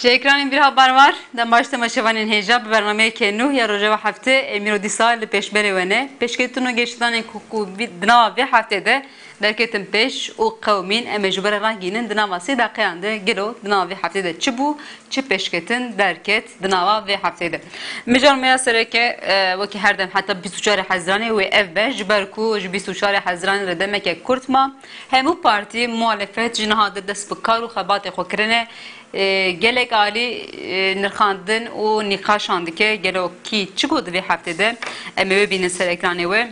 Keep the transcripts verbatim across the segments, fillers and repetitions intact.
Ji ekranên Bîrha Barmar, dem baş temaşevanên hêja bi bernameyeke nû ya Rojeva Heftê, em îro dîsa li pêşberê we ne. Pêşketin û geştdanên ku, ku vî-, di nava vê heftê de derketin pêş û qewimîn, em ê ji we re ragihînin di nava sê deqeyan de gelo di nava vê heftê de çi bû, çi pêşketin derket di nava vê heftê de. Mijar me ya sereke, e, wekî her dem heta bîst û çarê Hezîranê wê ev be, ji ber ku ji bîst û çarê Hezîranê re demeke kurt ma, hemû partî muhalefet ji niha de dest bi kar û xebatê xwe kirine. E, gelek alî, e, nirxandin û nîqaşan dike. Gelo kî çi got di vê heftê de? Em ê wê bînin ser ekranê we.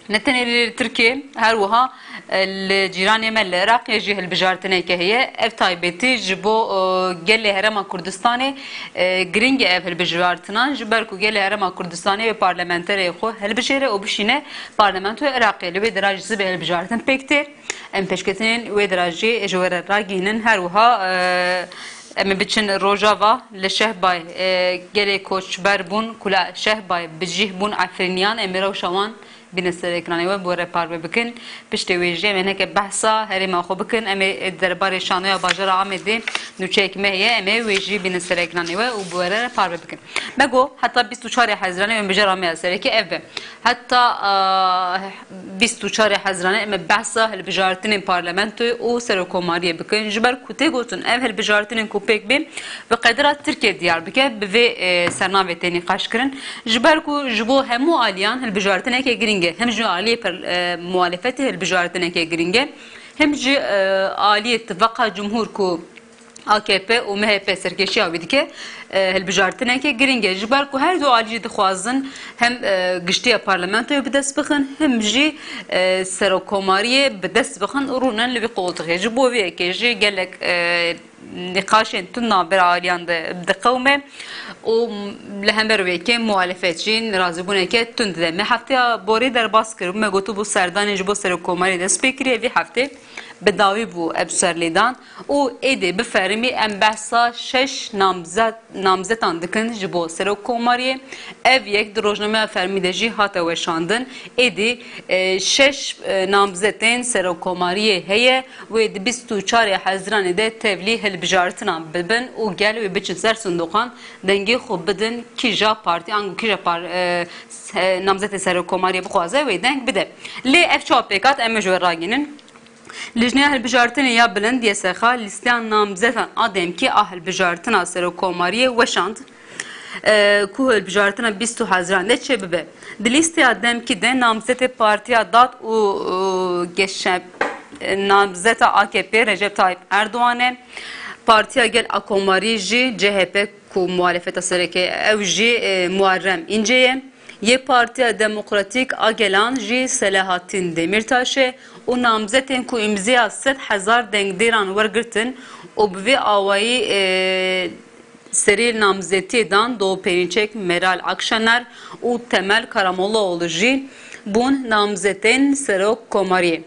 Ne tenê li Tirkiyê, her wiha, e, li cîranê me li Iraqê jî hilbijartineke heye. Ev taybetî ji bo, e, gelê Herêma Kurdistanê, e, giring e ev hilbijartinan, ji ber ku gelê Herêma Kurdistanê wê parlamenterê xwe hilbijêre û bişîne parlamentoya Iraqê. Li wê dera jî sibê hilbijartin pêk tê. Em pêşketinên wê dera jî ji we re ragihînin. Her wiha, e, em ê biçin Rojava li Şehbayê, e, gelê koçber bûn, ku li Şehbayê bi cih bûn Efrîniyan, em ê rewşa wan bîne ser ekranê we, bi we re parve bikin. Piştê wê jî em ê hineke behsa herêma xwe bikin. Em ê derbarê şanoya bajara Amedê nûçeyek me heye, em ê wê jî bîne ser ekranê we û bi we re parve bikin. Me got, heta bîst û çarê Hezîranê em bijara me ya sereke ev be. Heta, a, bîst û çarê Hezîranê em ê behsa hilbijartinên parlamentoyê û serokkomariyê bikin. Ji ber ku tê gotin ev hilbijartinên ku pêk bên, bi qedera Tirkiye diyar bike, bi vê, e, sernavê tê nîqaş kirin. Ji ber ku ji bo hemû aliyan hilbijartineke giring e. Hem ji aliyê per-, e, muhalefetê hilbijartineke giring e. Hem jî, e, aliyê tifaqa cumhur ku A K P û M H P serkêşiya wî dike, e, hilbijartineke giring e. Ji ber ku her du alî jî dixwazin hem, e, giştiya parlamentoyê bi dest bixin, hem jî, e, serokkomariyê bi dest bixin û rûnin li wî qoltixê. Ji bo vê yekê jî gelek, e, nîqaşên tund navbera aliyan de diqewime û li hember wê yekê muhalefet jî nerazîbûneke tund dide. Me hefteya borî derbas kiribû, me gotibû serdanê ji bo serokkomariyê dest pê kiriye. Vê heftê bi dawî bû ev serlêdan. Û êdî bi fermî em behsa şeş namzet, namzetan dikin ji bo serokkomariyê. Ev yek di rojnameya fermî de jî hate weşandin. Êdî, e, şeş, e, namzetên serokkomariyê heye wê di bîst û çarê Hezîranê de tevlî hilbijartinan bibin û gel wê biçin ser sindoqan dengê xwe bidin kîja partî ango kîja par-, e, se-, namzetê serokkomariyê bixwaze wê deng bide. Lê ev çawa pêk hat em ê ji we ragihînin. Lijneya Hilbijartinê ya Bilind, Y S X, lîsteya namzetan a demkî a hilbijartina serokkomariyê weşand, e, ku hilbijartina bîst û Hezîran de çêbibe. Di lîsteya demkî de namzetê Partiya Dad û, û Geşe-, e, namzeta A K P Recep Tayyip Erdogan e. Partiya Gel a Komarî jî, C H P, ku muhalefeta sereke ew jî, e, Muharrem İnce ye. Yê Partiya Demokratîk a Gelan jî Selahattin Demirtaş e û namzetên ku îmzeya sed hezar dengdêran wergirtin û bi vê awayî, e, serî namzetiyê dan Doğu Perinçek, Meral Akşener û Temel Karamollaoğlu jî bûn namzetên serok komariyê.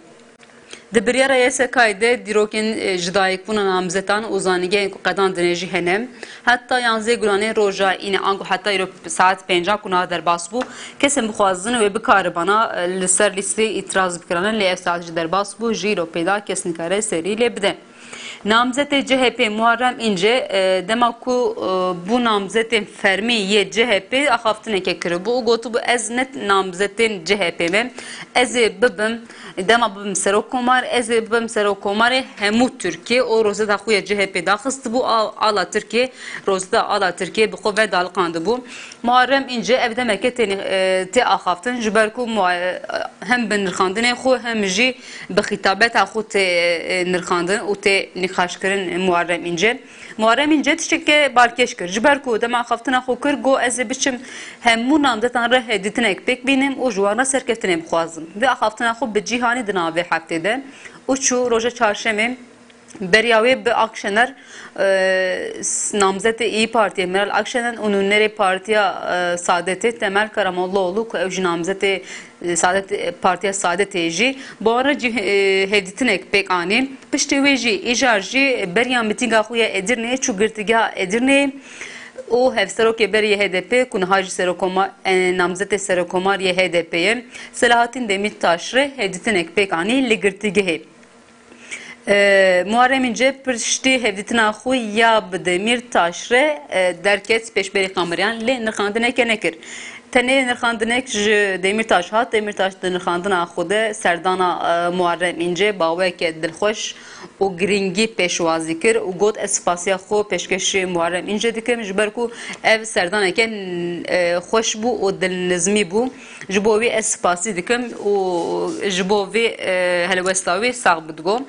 Di biryara Y S K'ê de dîrokên, e, ji dayikbûna namzetan û zanîgehên ku qedandine jî hene. Heta yanzdeh Gulanê roja înê ango heta îro saet pêncan ku niha derbas bû, kesên bixwazin wê bikaribana, e, li ser lîstê îtiraz bikirane, lê ev saet jî derbas bû, ji îro pêda kes nikare serî lê bide. Namzetê C H P Muharrem İnce, e, dema ku, e, bû namzetên fermî yê C H P axaftineke kiribû û gotibû, ez ne namzetên C H P me, ez ê bibim, dema bibim serokkomar, ez ê bibim serokkomarê hemû Tirkiyê û rozeta xwe ya C H P daxistibû, a-, ala Tirkiyê, rozeta ala Tirkiyê bi xwe vedaliqandibû. Muharrem İnce ev demeke tê, e, tê axaftin, ji ber ku muha-, hem bi nirxandinê xwe hem jî bi xîtabeta xwe tê, e, nirxandin û tê nîqaşkirin Muharrem İnce. Muharrem İnce tişteke balkêş kir. Ji ber ku dema axaftina xwe kir, got, ez ê biçim hemû namzetan re hevdîtinek pêk bînim û ji wan re serkeftinê bixwazim. Vê axaftina xwe bi cîhanî di navê heftê de û çû roja çarşemê. Beriya wê bi Akşener, e, s-, namzetê İYİ Partiye Meral Akşener û nûnerê Partiya, e, Saadetê Temel Karamollaoğlu ku ew jî namzetê, e, Saadet, e, Partiya Saadetê jî bi wan re cî-, e, hevdîtinek pêk anî. Piştî wê jî îcar jî beriya mitînga xwe ya Edirneyê çû girtîgeha Edirneyê û hevserokê berê yê H D P ku niha jî serokoma-, e, namzetê serokomar yê H D P ye, Selahattin Demirtaş re hevdîtinek pêk anî li girtîgehê. E, Muharrem Înce piştî hevdîtina xwe ya bi Demîrtaş re, e, derket pêşberî kameriyan, lê nirxandineke nekir. Tenê nirxandinek ji Demîrtaş hat. Demîrtaş di nirxandina xwe de serdana, e, Muharrem Înce bi aweke dilxweş û girîngî pêşwazî kir û got, "Ez spasiya xwe pêşkêşî Muharrem Înce dikim, ji ber ku ev serdaneke, e, xweş bû û dilnizmî bû. Ji bo wî ez spasî dikim û ji bo vê, e, helwesta wî sax bi," digo.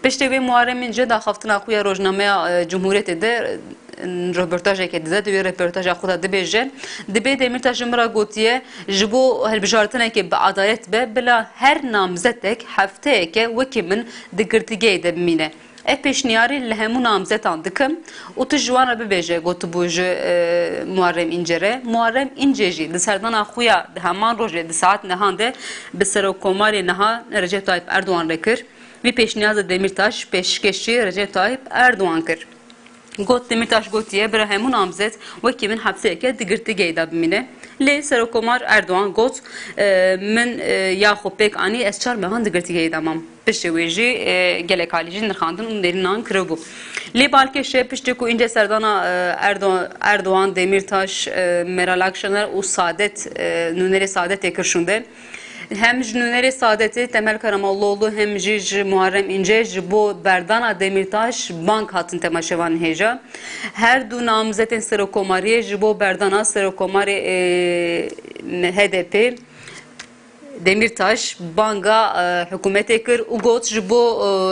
Piştê wê Muharrem Înce di axaftina xwe ya rojnameya, e, Cumhuriyetê de, e, röportajeke dide, di wê röportaja xwe de dibêje, "Dibê Demîrtaş ji min re gotiye, ji bo hilbijartineke bi edalet be, bila her namzetek hefteyeke wekî min di girtîgehê de bimîne. Ev pêşniyarî li hemû namzetan dikim û tu ji wan re bibêje," gotibû ji, e, Muharrem Înce re. Muharrem Înce jî di serdana xwe ya di heman rojê di saet nehan de bi Serokkomarê niha Recep Tayyip Erdogan re kir. Vî pêşniyaz de Demîrtaş pêşkêşî Recep Tayyip Erdogan kir. Got, Demîrtaş gotiye, "Bira hemû namzet wekî min hepseyeke di girtîgehê de bimîne." Lê Serokkomar Erdogan got, "E, min, e, ya xwe pêk anî, ez çar mehan di girtîgehê de mam." Piştî wê jî, e, gelek alî jî nirxandin û nêrînan kiribû. Lê balkêş e, piştî ku Înce serdana, e, Erdo-, Erdogan, Demîrtaş, e, Meral Akşener û Saadet, e, nûnerê Saadetê kir şûnde. Hem ji nûnerê Saadetê Temel Karamollaoğlu hem jî ji Muharrem Înce ji bo berdana Demîrtaş bang hatin temaşevanên hêja. Her du namzetên serokkomariyê ji bo berdana serokkomarê, e, H D P Demîrtaş banga, e, hikûmetê kir û got, "Ji bo,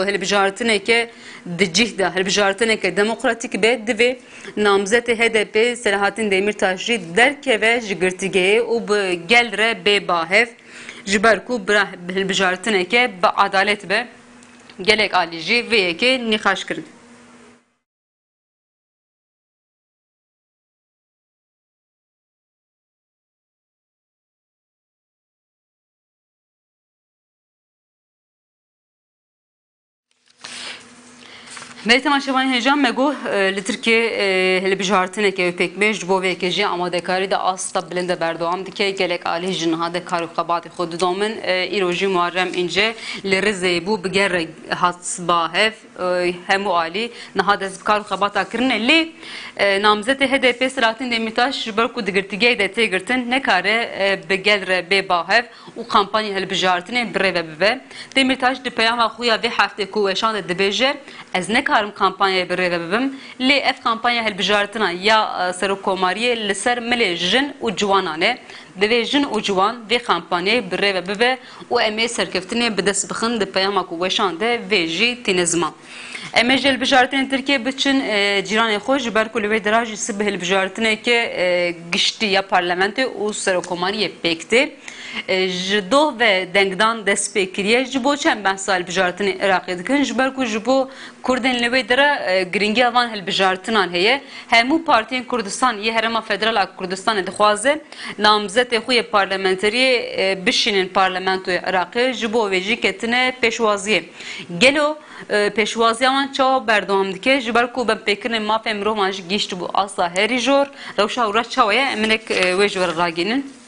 e, hilbijartineke di cih de, hilbijartineke demokratîk be, divê namzetê H D P Selahattin Demîrtaş jî derkeve ji girtîgehê û bi gel re bê ba hev." Ji ber ku bira hilbijartineke bi edalet be, gelek alî jî vê yekê nîqaş kirin. Belê temaşevanên hêja, me got, e, li Tirkiyê, e, hilbijartineke wê pêk bê, ji bo vê yekê jî amadekarî di asta bilind de berdewam dike. Gelek alî ji niha de kar û xebatê xwe didomin. E, îro jî Muharrem Înce li Rizeyê bû, bi gel re hat ba hev, e, hemû alî niha dest bi kar û xebata kirine. Lê, e, namzetê H D P Selahattin Demîrtaş ji ber ku di girtîgehê de tê girtin, nekare, e, bi gel re bê ba hev û kampanya hilbijartinê bi rê ve bibe. Demîrtaş di peyama xwe ya vê heftê ku weşan de dibêje, "Ez nekarim kampanyayê bi rê ve bibim, lê ev kampanya hilbijartina ya, e, serokkomariyê li ser milê jin û ciwanan e. Divê jin û ciwan vê kampanyayê bi rê ve bibe û em ê serkeftinê bi dest bixin." Di peyama ku weşan de vê jî tîne ziman. Em ê ji hilbijartinên Tirkiyê biçin, e, cîranê xwe, ji ber ku li wê dira jî sibê hilbijartineke, e, giştî ya parlamentoyê û serokkomariyê pêk tê. E, ji doh ve dengdan dest pê kiriye. Ji bo çi em behsa hilbijartinê Iraqê dikin? Ji ber ku ji bo Kurdên li wê dira, e, girîngiya van hilbijartinan heye. Hemû partiyên Kurdistan yê Herêma Federal a Kurdistanê dixwaze namzetê xwe yê parlamenteriyê, e, bişînin parlamentoya Iraqê. Ji bo vê jî ketine pêşwaziyê. Gelo, e, pêşwaziya wan çawa berdewam dike? Ji ber ku binpêkirinên mafên mirovan jî gihîştibû asta herî jor. Rewşa û reş çawa ye? Em hinek, e, wê ji we re ragihînin.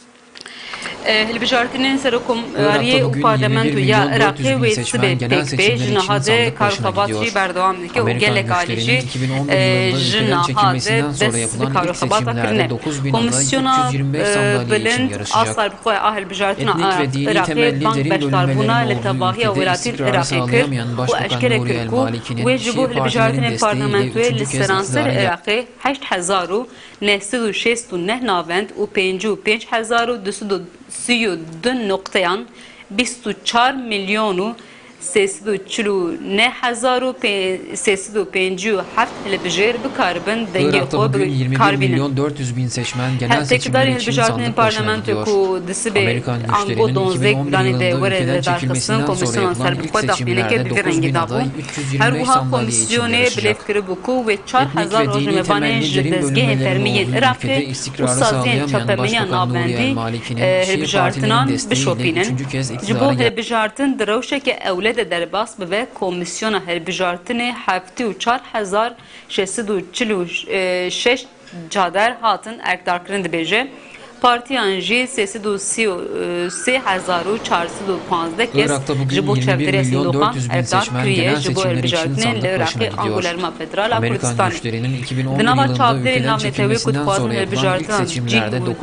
E, hilbijartinên serokkomariyê û parlamentoya Iraqê wê sibê pêk bê, ji niha de kar û xebat jî berdewam dike û gelek alî jî, e, ji niha de dest bi kar û xebata kirine. Komîsyona, e, bilind a sarbixwe a hilbijartina Iraqê bang beşdarbûna li tevahiya welatên Iraqê kir û eşkere kir ku wê ji bo hilbijartinên parlamentoyê li seranserê Iraqê heşt hezar û neh sed û şêst û neh navend û pêncî û pênc hezar û du sed û sî û du noqteyan, bîst û çar milyon û sê sed û çil û neh hezar û sê sed û pêncî û heft hilbijêr bikaribin dengê xwe bi kar bînin. Têkildarên hilbijartinên parlamentoyê ku di sibê ango donzdeh Gulîanê de were lidarxistin, Komîsyona Serbixwe daxuyanekê bi vî rengî dabû. Her wiha komîsyonê bilêv kiribû ku wê çar hezar rojnamevanên ji dezgehên fermî yên Iraqê û saziyên çapemeniya navendî, e, hilbijartinan bişopînin. Ji bo hilbijartin di rewşeke ewle de derbas bibe, Komîsyona Hilbijartinê heftê û çar hezar şeş sed û çil û şeş cader hatin erkdarkirin, dibêje. Partiyan jî sê sed û sî û sê hezar û çar sed û pazdeh kes Irak'ta bugün ji bo yirmi bir milyon dört yüz bin seçmen genel seçimler için sandık başına gidiyor. Amerikan güçlerinin iki bin on bir yılında ülkeden çekilmesinin sonucu Irak'ı Angola Herma Federal a Kurdistanê. Di nava çavdêrên navnetewê ku dixwazin hilbijartina cî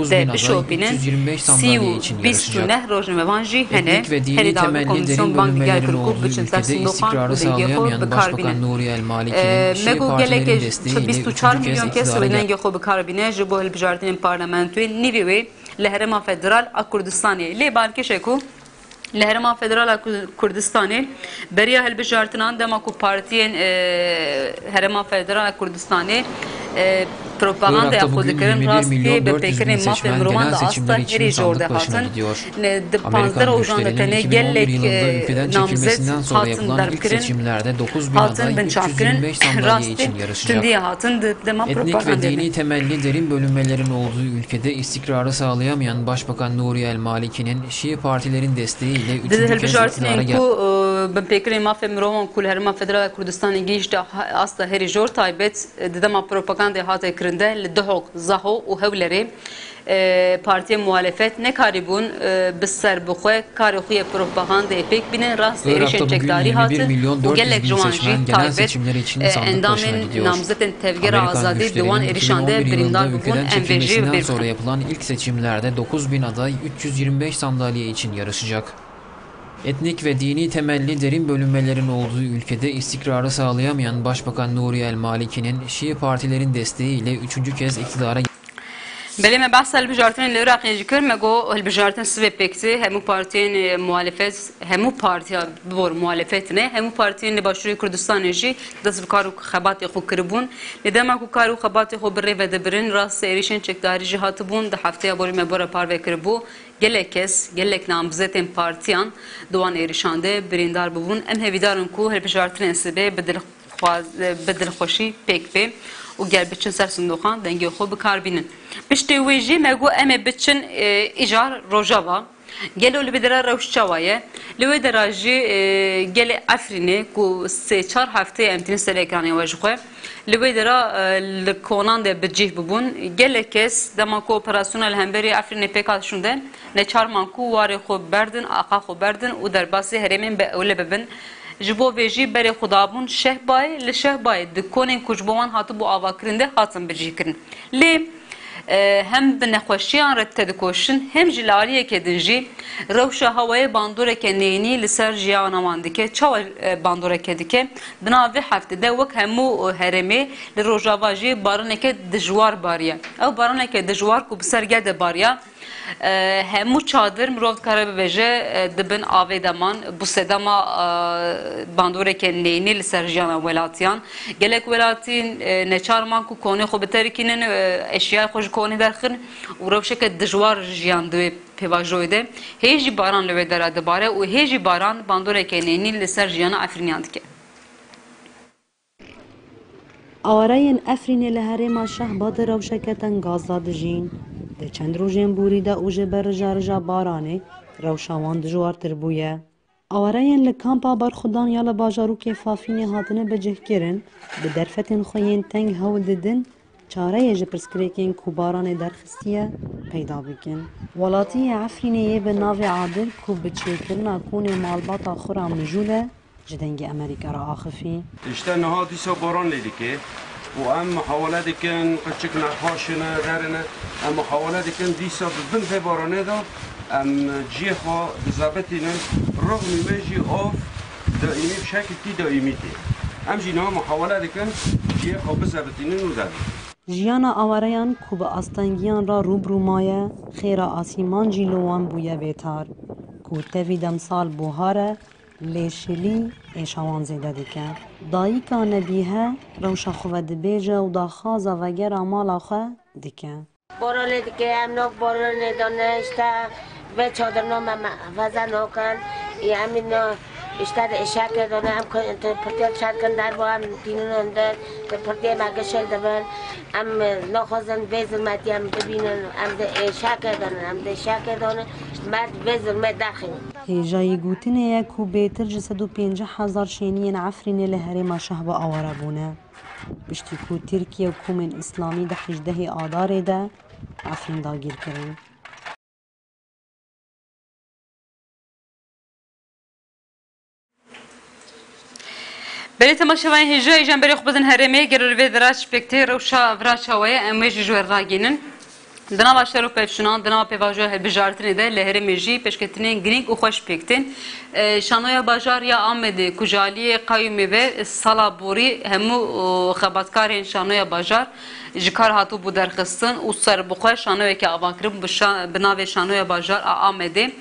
de bişopînin, sî û bîst û neh rojnamevan jî hene. Herî dawî komîsyon bang digel kir ku biçin ser sindoqan û dengê xwe bi kar bînin. Me got gelekê bîst û çar milyon kes wê dengê xwe bi kar bîne ji bo hilbijartinên parlamentoyê nîvê wê li Herêma Federal a Kurdistanê. Lê balkêş e ku li Herêma Federal a Ku-, Kurdistanê beriya hilbijartinan dema ku partiyên, e, Herêma Federal a Kurdistanê, e, propagandaya xwe dikirin, rastî binpêkirinên mafê mirovan di asta herî jor de hatin. Di panzdeh rojan de tenê gelek, e, namzet hatin derbkirin, hatin binçavkirin. Rastî tundiye hatin di dema propagandê de. Etnik ve dini temelli derin bölünmelerin olduğu ülkede istikrarı sağlayamayan Başbakan Nuri El Maliki'nin Şii partilerin desteğiyle üçüncü kez iktidara gel- Di hilbijartinên ku, e, binpêkirinên mafê mirovan ku li Herêma Federal a Kurdistanê gihîşte ha-, asta herî jor taybet, e, di dema propagandê hate kirinde li Duhok, Zaho û Hewlerê, e, partiyên muhalefet nekarîbûn, e, bi ser bi xwe karê xwe yê propagandeyê pêk bînin, rastî êrîşên çekdarî hatin û gelek ji wan jî taybet, e, endamên namzetên Tevgera Azadî di wan êrîşan de birîndar bûbûn, em vê jî bi bîr bikin. Yapılan ilk seçimlerde dokuz bin aday üç yüz yirmi beş sandalye için yarışacak. Etnik ve dini temelli derin bölünmelerin olduğu ülkede istikrarı sağlayamayan Başbakan Nuri El Maliki'nin Şii partilerin desteğiyle üçüncü kez iktidara Belê, me behsa hilbijartinên li Iraqê jî kir. Me got hilbijartin sibê pêk tê. Hemû partiyên, e, muhalefet, hemû partiya, bibor muhalefet ne, hemû partiyên li Başûrê Kurdistanê jî dest bi kar û xebatê xwe kiribûn. Lê dema ku kar û xebatê xwe bi rê ve dibirin, rastî êrîşên çekdarî jî hatibûn. Di hefteya borî me bora parve kiribû. Gelek kes, gelek namzetên partiyan di wan êrîşan de birîndar bûbûn. Em hevîdar in ku hilbijartinên sibê bi dilxwaz-, bi dilxweşî pêk bê û ger biçin ser sindoqan dengê xwe bi kar bînin. Piştî wê jî me got em ê biçin, e, îcar Rojava. Gelo li vê dera rewş çawa ye? Li wê dera jî, e, gelê Efrînê ku sê çar hefteyê em tînin ser ekranê we ji xwe. Li wê dera, e, li konan de bi cih bibûn. Gelek kes dema ku operasyona li hemberî Efrînê pêk hat şûnde, neçar man ku warê xwe berdin, axa xwe berdin û derbasî herêmên bi ewle bibin. Ji bo vê jî berê xwe dabûn Şehbayê. Li Şehbayê di konên ku ji bo wan hatibû avakirin de hatin bicihkirin. Lê, e, hem bi nexweşiyan re tedikoşin, hem jî li aliyekê din jî rewşa hewayê bandoreke neyînî li ser jiyana wan dike. Çawa, e, bandoreke dike? Di nav vê heftê de wek hemû, e, herêmê li Rojava jî baraneke dijwar bariye. Ew baraneke dijwar ku bi ser gel de bariya, e, hemû çadir mirov dikare bibêje, e, di bin avê de man. Bû sedema, e, bandoreke neyînî li ser jiyana welatiyan. Gelek welatî, e, neçar man ku konê xwe biterikînin, e, eşyayê xwe ji konê derxin û rewşeke dijwar jiyan di wê pêvajoyê de. Hê jî baran li wê dera dibare û hê jî baran bandoreke neyînî li ser jiyana Efrîniyan dike. Awareyên Efrînê li herêma Şehba di rewşeke tengaz de dijîn. Di çend rojên borî de û ji ber rijarija baranê rewşa wan dijwartir bûye. Awareyên li kampa berxwedan ya li bajarokê Fafînê hatine bicihkirin, bi derfetên xwe yên teng hewl didin, çareyê ji pirsgirêkên ku baranê derxistiye peyda bikin. Welatiyê Efrînê yê bi navê Adil ku bi çêkirina konê malbata xwe re mijûl e, ji Dengê Amerîka re axifî. Îşte niha dîsa baran lê dike û em muhawele dikin, qirçik nexweş in, der in, em muhawele dikin dîsa bi bin vê baranê de em cihê xwe bizebitînin, rixmî wê jî av daîmî, bi şekilkî daîmî tê. Em jî niha muhawele dikin cihê xwe bizebitînin û derbikin. Jiyana awareyan ku bi astengiyan re rû bi rû maye, xêra asîman jî li wan bûye bêtar, ku tevî demsal buhar e, lê şilî êşa wan zêde dike. Dayika Nebîhe rewşa xwe vedibêje û daxwaza vegera mala xwe dike. Boranê dike, em nav boranê de ne, işte, vê çadirna me mehfeze nakin. Ê, em îna, işte, di êşekê de ne, em ku-, tu pirtê çêdikin derba, em tînin hundir, tu pirtê me gişil dibin. Em, e, naxwazin vê zilmetî em bibînin, em di êşekê de ne, em di êşekê de ne, me vê zilmê derxîn. Hêjayî gotinê ye ku bêtir ji sed û pêncî hezar şêniyên Efrînê li herêma Şehba aware bûne. Piştî ku Tirkiye û komên Îslamî di hejdehê Adarê de Efrîn dagîr kirin. Belê temaşevanên hêja, îjan berê xwe bidin herêmê, gelo li vê dera çi pêk tê, rewşa vira çawa ye, em wê jî ji we ragihînin. Di nava şer û pevçûnan, di nava pêvajoya hilbijartinê de li herêmê jî pêşketinên girîng û xweş pêk tên. E, Şanoya Bajar ya Amedê, ku ji aliyê qeyûmê ve sala borî hemû, o, xebatkarên Şanoya Bajar ji kar hatibû derxistin û serbixwe şanoyeke ava kiribû bi şa-, bi navê Şanoya Bajar a Amedê.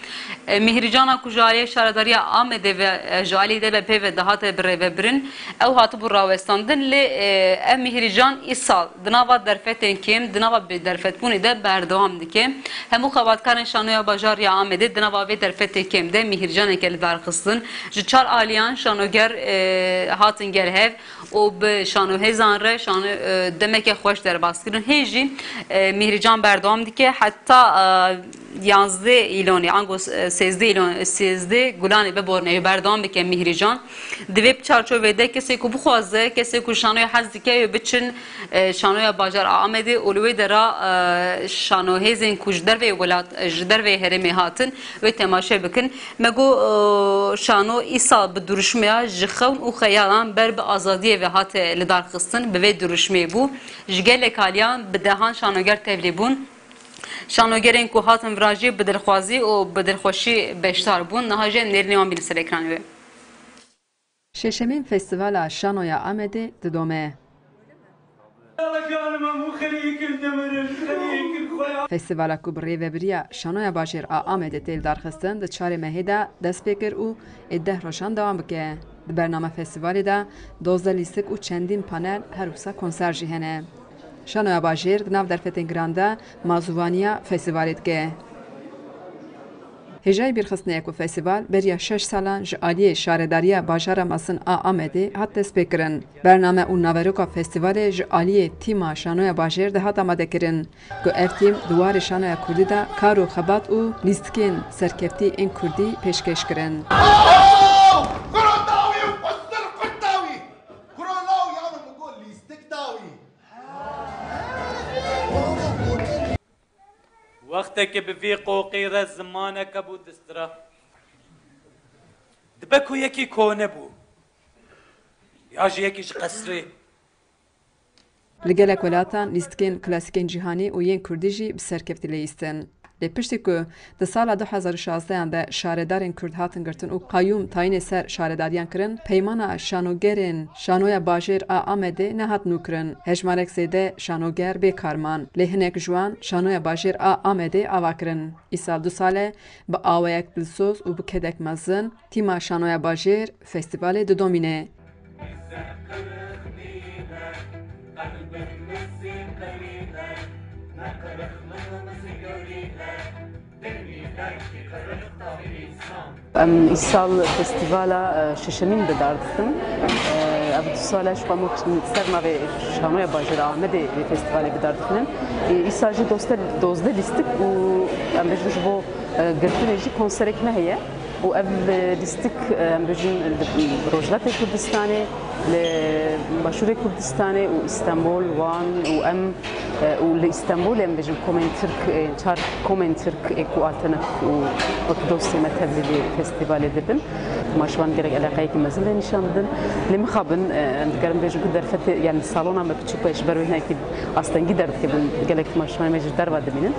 E, Mîhrîcana ku ji aliyê Şaredariya Amedê ve, e, ji aliyê D B P ve dihate birêvebirin, ew hatibû rawestandin, lê, e, ev mîhrîcan îsal di nava derfetên kêm, di nava bêderfetbûnê de berdewam dike. Hemû xebatkarên Şanoya Bajar ya Amedê di nava vê derfetê kêm de mîhrîcaneke li dar xistin. Ji çar aliyan şanoger, e, hatin gel hev û bi şanohêzan re şano-, e, demeke xweş derbas kirin. Hê jî, e, mîhrîcan berdewam dike heta, e, yanzdeh îlonê, ango, e, sêzdeh îlon, sêzdeh gulanê biborîne, berdewam bike mîhrîcan. Di vê çarçovê de kesê ku bixwaze, kesê ku şanoyê hez dike, wê biçin, e, şanoya bajar a Amedê û li wê dera, e, şanohêzên ku ji derveyê welat, e, ji derveyê herêmê hatin, wê temaşe bikin. Me got, e, şano îsal bi duruşmeya ji xewn û xeyalan ber bi azadiyê ve hate lidarxistin, bi vê duruşmeyê bû. Ji gelek aliyan bi dehan şanoger tevlî bûn. Şanogerên ku hatin vira jî bi dilxwazî û bi dilxweşî beşdar bûn. Niha jî em nêrînê wan bînin ser ekranê we. Şeşemîn Festîvala Şanoya Amedê didome. Festîvala ku bi rêvebiriya Şanoya Bajêr a Amedê tê lidarxistin, di çarê mehê de dest pê kir û ê deh rojan dewam bike. Di bername festîvalê de dozdeh lîstik û çendîn panel, her wisa konser jî hene. Şanoya Bajêr di nav derfetên giran de mazûvaniya festîvalê dike. Hêjayî bîrxistinê ye ku festîval beriya şeş salan ji aliyê Şaredariya Bajara Mezin a Amedê hat destpêkirin. Bername û naveroka festîvalê ji aliyê tîma Şanoya Bajêr dihat amadekirin, ku ev tîm di warê şanoya kurdî de kar û xebat û lîstikên serkeftî ên kurdî pêşkêş kirin. Kuro dawî û qustir qut dawî. Kuro law ya min bi got lîstik dawî. Wextekê bi vî qoqî re zimaneke bû distira. Dibe ku yekî kone bû. Ya jî yekî ji qesrê. Li gelek welatan lîstikên klasîkên cîhanî û yên kurdî jî bi serkeftî leyîstin. Lê piştî ku di sala du hezar û şazdehan de şaredarên kurd hatin girtin û qayûm tayînê ser şaredariyan kirin, peymana şanogerên Şanoya Bajêr a Amedê nehat nûkirin. Hejmarek zêde şanoger bêkar man. Lê hinek ji wan Şanoya Bajêr a Amedê ava kirin. Îsal du sal e bi awayek dilsoz û bi kedek mezin tîma Şanoya Bajêr festîvalê didomîne. Em îsal festîvala, e, şeşemîn bi dar dixin. E, ev du sal e ji xwe em ser navê Şanoya Bajêr a Amedê vê festîvalê bi dar dixin. E, îsal jî dozdeh, dozdeh lîstik û em bêjin ji bo, e, girtinê jî konserek me heye. Û ev, e, lîstik, e, em bêjin, li Rojhilatê Kurdistanê, li Başûrê Kurdistanê û Îstanbul, Wan û em, e, û li Îstanbulê em bêjin komên Tirk, e, çar komên Tirk ê ku hatine û wek dostê me tevlî vê festîvalê dibin. Temaşevan gelek eleqeyekî mezin lê nîşan didin. Lê mixabin, e, em dikarin bêjin ku derfetê, yani salona me piçûk e, ji ber wê hinekî astengî derdikevin, gelek temaşevanê me ji derva dibînin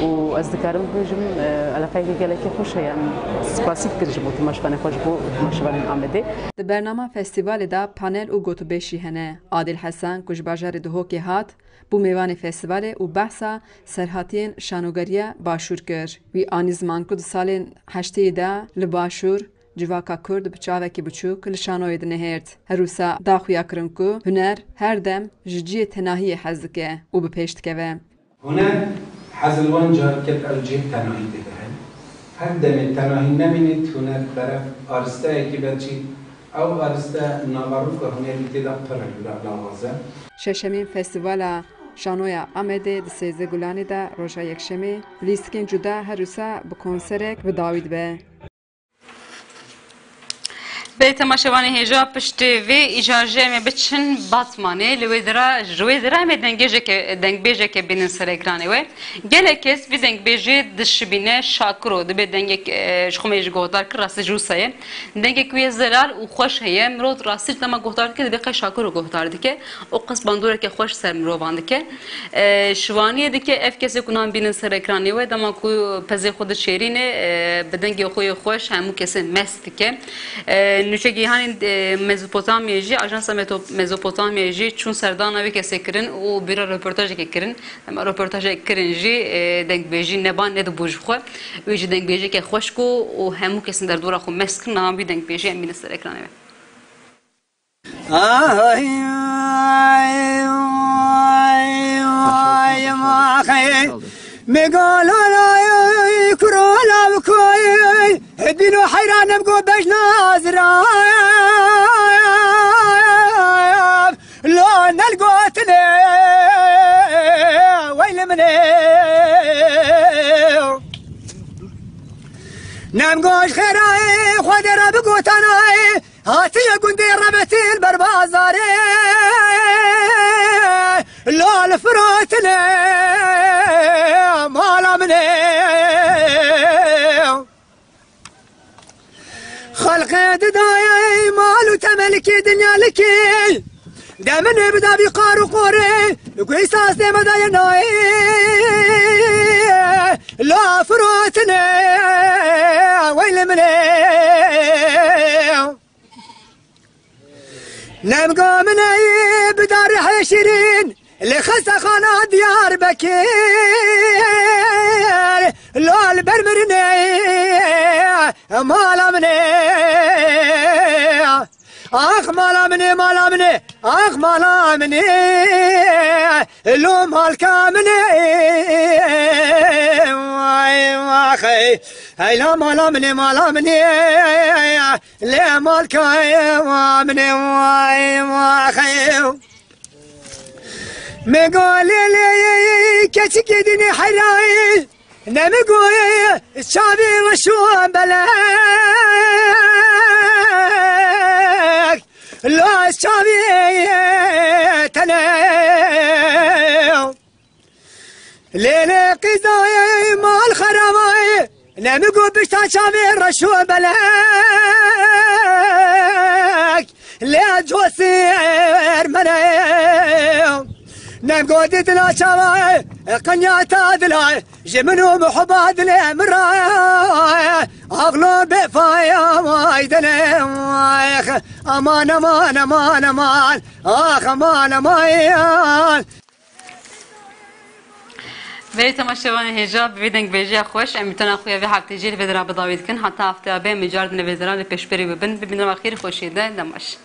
û ez dikarim bibêjim, e, eleqeyeke gelekî xweş e, em spasî dikin ji bo temaşevanê xwe, ji bo temaşevanên Amedê. Di bernama festîvalê de panel û gotûbêj jî hene. Adil Hesen ku ji bajarê Duhokê hat, bû mêvanê festîvalê û behsa serhatiyên şanogeriya Başûr kir. Wî anî ziman ku di salên heştêyî de li Başûr civaka Kurd bi çavekî biçûk li şanoyê dinihêrt. Her wisa da xuya kirin ku huner her dem ji cihê tenahiyê hez dike û bi pêş dikeve. Huner hez li wan carike ew cihê tenahî digihe. Her demê tenahî nemînît, huner beref aristeyekî be çî, ew ariste naveroka hunerî tê de pir e, lawaz e. Şeşemîn Festîvala Şanoya Amedê di sêzdeh Gulanê de roja Yekşemê bi lîstikên cuda her wisa bi konserek bi dawî dibe. Belê temaşevanê hêja, piştî vê îcar jî em ê biçin Batmanê. Li wê dira, ji wê dira em ê dengbêjeke, dengbêjeke bînin ser ekranê we. Gelek kes vî dengbêjê dişibîne Şakiro. Dibê dengek, e, ji xwe me jî guhdar kir, rastî ji wisa ye. Dengek wê zelal û xweş heye. Mirov rastî dema guhdar dike, dibê qey Şakiro guhdar dike. Û qas bandoreke xweş ser mirovan dike. E, şivaniyê dike ev kesê ku nan bînin ser ekranê we, dema ku pezê xwe dişêrîne, e, bi dengê xwe yê xweş hemû kesê mest dike. E, Nûçe Gîhanî, e, Mezopotamyayê jî, Ajansa Meto-, Mezopotamyayê jî çûn serdana wê kesê kirin û bîra roportajekê kirin. Dema roportajek kirin jî, e, dengbêjî neba nedibû ji xwe. Wê jî dengbêjeke xweş ku û hemû kesên derdora xwe mest kirin, niha vî dengbêjî em bînin ser ekranê we. Ay, ay, ay, maxey. Megalalay, kuralav koy. Dino heyranem go bej nazra. Lo nel gotine. Weyl mine. Nem goş xeray, xwedera bi gotanay. Hatiye gundê rebetin berbazarê, lal firotine mala min e. Xelqê didayê mal û temelkî dinyalikî. De min ê bida bî qar û qorê, guhî sastê me daye nayê. La firotine, weyl min e. Nemga min ey bi darê şîrîn, li xestexana Diyarbekir, lal ber mirinê, mala min e. Ax mala min e, mala min e, ax mala min e, lo malka min e. Ay, ax, ey, ey la mala min e, mala min e. Lê malkayê wa min ê, way, wa xew. Me go lê lê keçikê dinê heyrayê. Ne mi goyê çavê reşo belek. La çavê tene. Lê lê qîzayê mal xerabayê, ne mi got bişta çavê reş û belek. Lê cosê ermene, ne mi got dila çavayê, qenya ta dila, ji min û muheba dilê min ra. Axlo bêfaya vay dilê, aman, aman, aman, aman, ax, aman, aman. Belê temaşevanê hêja, bi vê dengbêjiya xweş, em mîtana xwe ya vê heftê jî li vê dera bi dawî dikin. Heta hefteya bê em ê cardin li vê dera li pêşberî bibin. Bibînin xêr û xweşiyê de, dem baş.